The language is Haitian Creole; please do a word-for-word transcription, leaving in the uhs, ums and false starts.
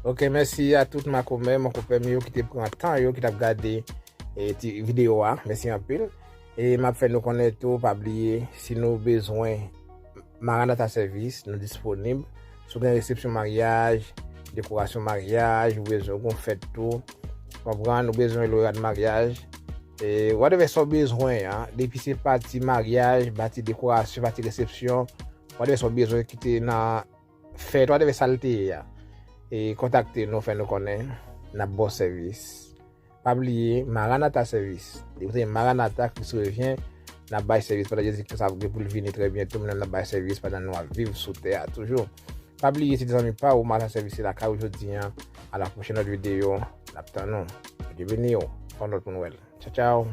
Ok, mèsi a tout makomè, mankonpè m yo ki te pran tan yo, ki t ap gade e ti videyo a. Mèsi anpil. E m ap fè nou konnen tou, pa bliye, si nou bezwen Maranatha Service, nou disponib. Si w gen resepsyon maryaj, dekorasyon maryaj, ou bezwen yon fèt tou, konprann, ou bezwen yon rad maryaj, e whatever sa w bezwen an, depi se pati maryaj, pati dekorasyon, pati resepsyon, whatever sa w bezwen ki te nan fèt, whatever sa l te ye a, e kontakte nou, fè nou konnen, n ap ba w sèvis. Pa bliye, Maranatha Service. Depi w tande Maranatha, Kris revyen, n ap bay sèvis pandan Jezi Kris ap gen pou l vini trè byento, nou menm n ap bay sèvis pandan nou ap viv sou tè a toujou. Pa bliye, se ti zanmi pa ou, Maranatha Service se lakay ou jodi an. A la pwochèn lòt videyo, n ap tann ou. Bondye beni w. Fè yon lòt pou Nwèl. Tchaw, tchaw.